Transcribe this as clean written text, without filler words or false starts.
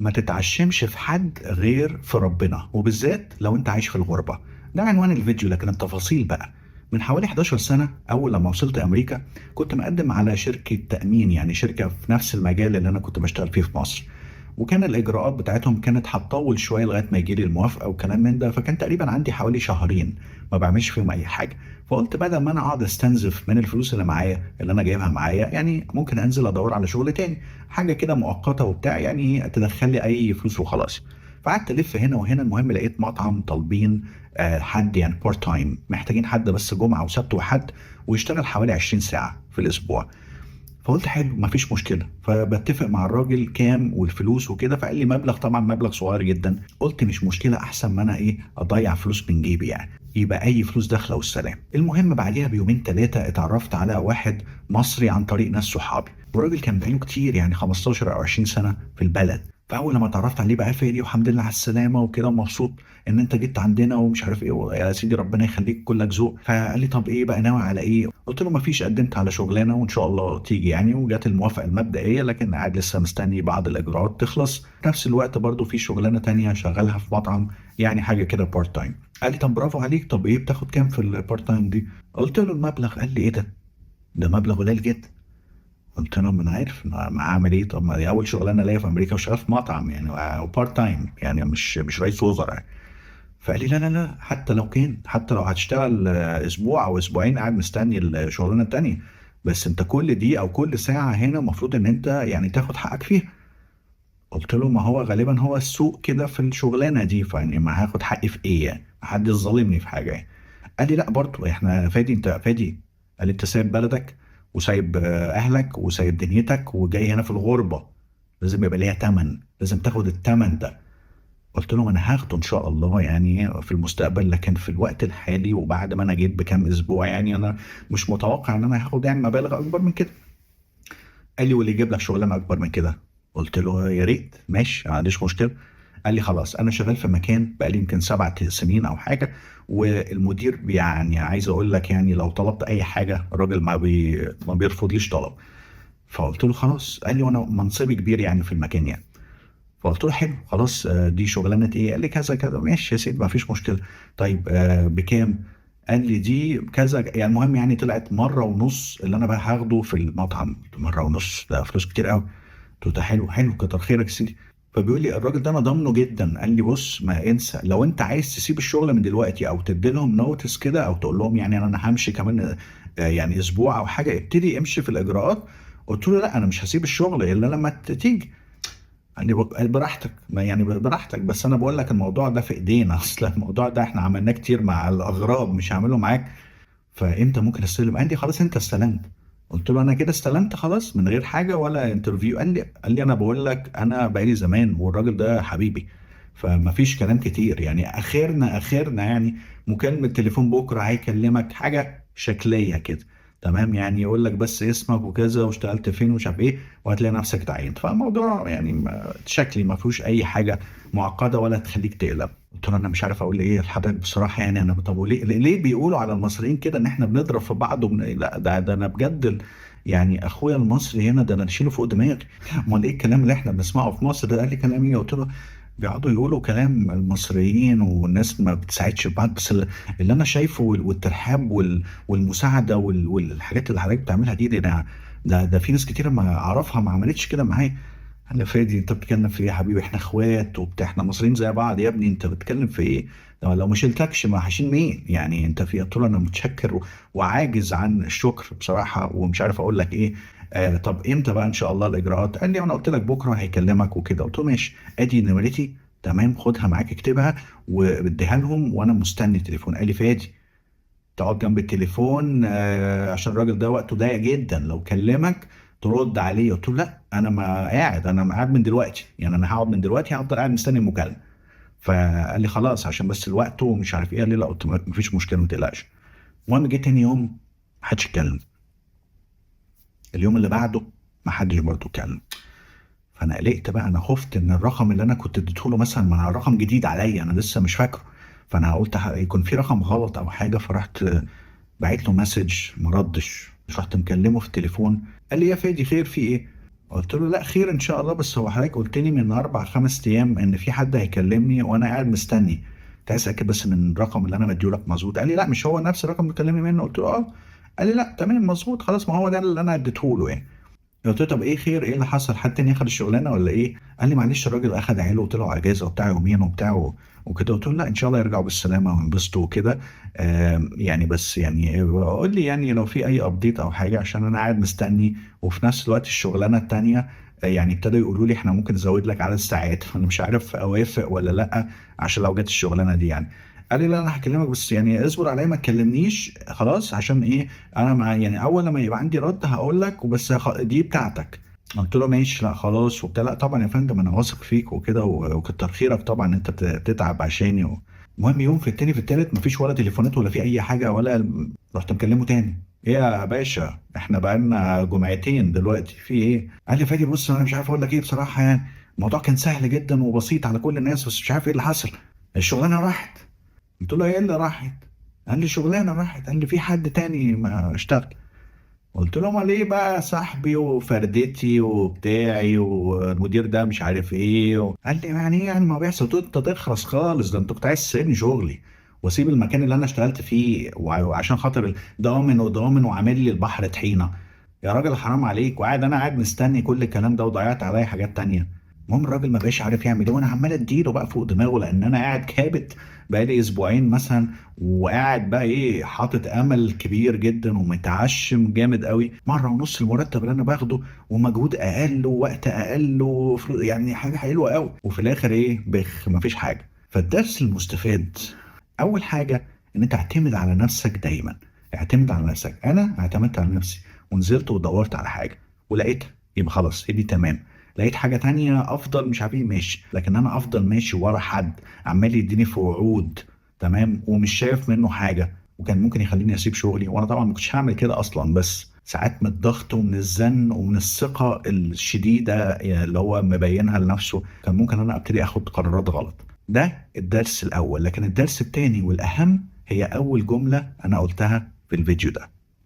ما تتعشمش في حد غير في ربنا، وبالذات لو انت عايش في الغربة. ده عنوان الفيديو، لكن التفاصيل بقى. من حوالي 11 سنة أول لما وصلت أمريكا كنت مقدم على شركة تأمين، يعني شركة في نفس المجال اللي أنا كنت بشتغل فيه في مصر، وكان الإجراءات بتاعتهم كانت هتطول شوية لغاية ما يجيلي الموافقة وكلام من ده. فكان تقريبا عندي حوالي شهرين ما بعملش فيهم أي حاجة. فقلت بدل ما أنا أقعد أستنزف من الفلوس اللي معايا اللي أنا جايبها معايا، يعني ممكن أنزل أدور على شغل تاني، حاجة كده مؤقتة وبتاع، يعني تدخل لي أي فلوس وخلاص. فقعدت ألف هنا وهنا. المهم لقيت مطعم طالبين حد يعني part time، محتاجين حد بس جمعة وسبت وحد، ويشتغل حوالي 20 ساعة في الأسبوع. فقلت حلو مفيش مشكلة. فبتفق مع الراجل كام والفلوس وكده، فقال لي مبلغ، طبعا مبلغ صغير جدا. قلت مش مشكلة، أحسن ما أنا إيه أضيع فلوس من جيبي، يعني يبقى أي فلوس داخلة والسلام. المهم بعديها بيومين 3 اتعرفت على واحد مصري عن طريق ناس صحابي، والراجل كان بقاله كتير يعني 15 أو 20 سنة في البلد. فأول لما اتعرفت عليه بقى فادي والحمد لله على السلامة وكده، ومبسوط إن أنت جيت عندنا ومش عارف إيه، يا سيدي ربنا يخليك كلك ذوق. فقال لي طب إيه بقى ناوي على إيه؟ قلت له مفيش، قدمت على شغلانة وإن شاء الله تيجي يعني، وجات الموافقة المبدئية، لكن قاعد لسه مستني بعض الإجراءات تخلص. في نفس الوقت برضو في شغلانة تانية شغالها في مطعم، يعني حاجة كده part time. قال لي طب برافو عليك، طب إيه بتاخد كام في ال part time دي؟ قلت له المبلغ. قال لي إيه ده؟ ده مبلغ قليل جدا. قلت له ما انا عارف ما هعمل ايه، طب ما دي اول شغلانة ليا في امريكا وشغال في مطعم يعني و part time، يعني مش رئيس وزراء يعني. فقال لي لا لا لا، حتى لو كان، حتى لو هتشتغل اسبوع او اسبوعين قاعد مستني الشغلانة التانية، بس انت كل دي او كل ساعة هنا المفروض ان انت يعني تاخد حقك فيها. قلت له ما هو غالبا هو السوق كده في الشغلانة دي، فيعني ما هاخد حقي في ايه يعني، ما حدش ظالمني في حاجة يعني. قال لي لا برضه احنا فادي، انت فادي، قال لي انت سايب بلدك وسايب اهلك وسايب دنيتك وجاي هنا في الغربة، لازم يبقى ليها تمن، لازم تاخد التمن ده. قلت لهم انا هاخده ان شاء الله يعني في المستقبل، لكن في الوقت الحالي وبعد ما انا جيت بكام اسبوع يعني انا مش متوقع ان انا هاخد يعني مبالغ اكبر من كده. قال لي واللي يجيب لك شغلانة اكبر من كده؟ قلت له يا ريت، ماشي ما عنديش مشكلة. قال لي خلاص انا شغال في مكان بقالي يمكن 7 سنين او حاجة، والمدير يعني عايز اقول لك يعني لو طلبت اي حاجة الراجل ما بيرفضليش طلب. فقلت له خلاص. قال لي وانا منصبي كبير يعني في المكان يعني. فقلت له حلو خلاص، دي شغلانة ايه؟ قال لي كذا كذا. ماشي يا سيدي ما فيش مشكلة. طيب بكام؟ قال لي دي كذا يعني. المهم يعني طلعت مرة ونص اللي انا بقى هاخده في المطعم. قلت مرة ونص ده فلوس كتير قوي. قلت له ده حلو حلو كتر خيرك يا سيدي. فبيقول لي الراجل ده انا ضامنه جدا. قال لي بص ما انسى، لو انت عايز تسيب الشغل من دلوقتي او تدي لهم notice كده او تقول لهم يعني انا همشي كمان يعني اسبوع او حاجة، ابتدي امشي في الاجراءات. قلت له لا انا مش هسيب الشغل الا لما تيجي. قال لي براحتك، ما يعني براحتك، بس انا بقول لك الموضوع ده في ايدينا، اصل الموضوع ده احنا عملناه كتير مع الاغراب، مش هعمله معاك. فامتى ممكن استلم؟ قال لي خلاص انت استلمت. قلت له انا كده استلمت خلاص من غير حاجة ولا interview؟ قال لي انا بقول لك انا بقالي زمان والراجل ده حبيبي، فما فيش كلام كتير يعني، اخرنا يعني مكالمة تليفون بكره هيكلمك حاجة شكلية كده تمام، يعني يقول لك بس اسمك وكذا واشتغلت فين ومش عارف ايه، وهتلاقي نفسك اتعينت. فالموضوع يعني شكلي ما فيهوش اي حاجة معقدة ولا تخليك تقلق. قلت له انا مش عارف اقول ايه لحضرتك بصراحة يعني، انا طب وليه ليه بيقولوا على المصريين كده ان احنا بنضرب في بعض لا ده انا بجد يعني اخويا المصري هنا ده انا اشيله فوق دماغي، امال ايه الكلام اللي احنا بنسمعه في مصر ده؟ قال لي كلام ايه؟ قلت له بيقعدوا يقولوا كلام المصريين والناس ما بتساعدش بعض، بس اللي انا شايفه والترحاب والمساعدة والحاجات اللي حضرتك بتعملها دي، ده في ناس كتيرة ما اعرفها ما عملتش كده معايا. قال لي فادي انت بتتكلم في ايه يا حبيبي؟ احنا اخوات وبتاع، احنا مصريين زي بعض يا ابني، انت بتتكلم في ايه؟ لو ما شلتكش ما هشيل مين يعني؟ انت في. قلت له انا متشكر وعاجز عن الشكر بصراحة ومش عارف اقول لك ايه. طب امتى بقى ان شاء الله الاجراءات؟ قال لي انا قلت لك بكره هيكلمك وكده. قلت له ماشي، ادي نمرتي تمام، خدها معاك اكتبها واديها لهم وانا مستني التليفون. قال لي فادي تقعد جنب التليفون عشان الراجل ده وقته ضيق جدا، لو كلمك ترد عليه. قلت له لا انا ما قاعد، انا قاعد من دلوقتي يعني، انا هقعد من دلوقتي، هفضل قاعد مستني المكالمة. فقال لي خلاص عشان بس الوقت ومش عارف ايه. قال لي لا، قلت له مفيش مشكلة ما تقلقش. المهم جه تاني يوم ما حدش اتكلم، اليوم اللي بعده ما حدش برضه اتكلم. فانا قلقت بقى، انا خفت ان الرقم اللي انا كنت اديته له مثلا، ما رقم جديد عليا انا لسه مش فاكره، فانا قلت يكون في رقم غلط او حاجة. فرحت بعت له message ما ردش، رحت مكلمه في التليفون. قال لي يا فادي خير في ايه؟ قلت له لا خير ان شاء الله، بس هو حضرتك قلت لي من 4 5 ايام ان في حد هيكلمني وانا قاعد مستني، كنت عايز اتاكد بس من الرقم اللي انا مديه لك مظبوط. قال لي لا مش هو نفس الرقم اللي كلمني منه. قلت له اه. قال لي لا تمام مظبوط خلاص، ما هو ده اللي انا اديته له يعني. قلت له طب ايه خير، ايه اللي حصل، حد تاني اخد الشغلانة ولا ايه؟ قال لي معلش الراجل اخد عياله وطلعوا اجازه وبتاع يومين وبتاع وكده. قلت له لا ان شاء الله يرجعوا بالسلامة وينبسطوا وكده، يعني بس يعني قول لي يعني لو في اي update او حاجة، عشان انا قاعد مستني. وفي نفس الوقت الشغلانة التانية يعني ابتدوا يقولوا لي احنا ممكن نزود لك عدد الساعات، فانا مش عارف اوافق ولا لا، عشان لو جت الشغلانة دي يعني. قال لي لا انا هكلمك، بس يعني اصبر عليا ما تكلمنيش خلاص، عشان ايه، انا مع يعني اول لما يبقى عندي رد هقول لك، وبس دي بتاعتك. قلت له ماشي لا خلاص وبتاع، لا طبعا يا فندم انا واثق فيك وكده، وكتر خيرك طبعا انت بتتعب عشاني. المهم يوم في التاني في التالت مفيش ولا تليفونات ولا في اي حاجة ولا رحت مكلمه تاني، ايه يا باشا احنا بقالنا جمعتين دلوقتي في ايه؟ قال لي فادي بص انا مش عارف اقول لك ايه بصراحة، يعني الموضوع كان سهل جدا وبسيط على كل الناس، بس مش عارف ايه اللي حصل، الشغلانة راحت. قلت له ايه اللي راحت؟ قال لي شغلانة راحت، قال لي في حد تاني ما اشتغل. قلت له امال ايه بقى صاحبي وفردتي وبتاعي والمدير ده مش عارف ايه قال لي يعني ايه يعني ما بيحصل؟ قلت له انت تخرس خالص، ده انت كنت عايز تسيبني شغلي واسيب المكان اللي انا اشتغلت فيه وعشان خاطر ضامن وضامن وعامل لي البحر طحينه، يا راجل حرام عليك، وقاعد انا قاعد مستني كل الكلام ده وضيعت عليا حاجات تانية. المهم الراجل ما بقاش عارف يعمل ايه، وانا عمال اديله بقى فوق دماغه، لان انا قاعد كابت بقالي اسبوعين مثلا، وقاعد بقى ايه حاطط امل كبير جدا ومتعشم جامد قوي، مرة ونص المرتب اللي انا باخده ومجهود اقل ووقت اقل يعني حاجة حلوة قوي، وفي الاخر ايه بخ مفيش حاجة. فالدرس المستفاد اول حاجة ان انت اعتمد على نفسك دايما، اعتمد على نفسك. انا اعتمدت على نفسي ونزلت ودورت على حاجة ولقيتها، يبقى خلاص دي تمام. لقيت حاجة تانية افضل مش عارف ايه ماشي، لكن انا افضل ماشي ورا حد عمال يديني في وعود تمام ومش شايف منه حاجة، وكان ممكن يخليني اسيب شغلي، وانا طبعا ما كنتش هعمل كده اصلا، بس ساعات من الضغط ومن الزن ومن الثقة الشديدة اللي هو مبينها لنفسه كان ممكن انا ابتدي اخد قرارات غلط. ده الدرس الاول. لكن الدرس الثاني والاهم هي اول جملة انا قلتها في الفيديو ده.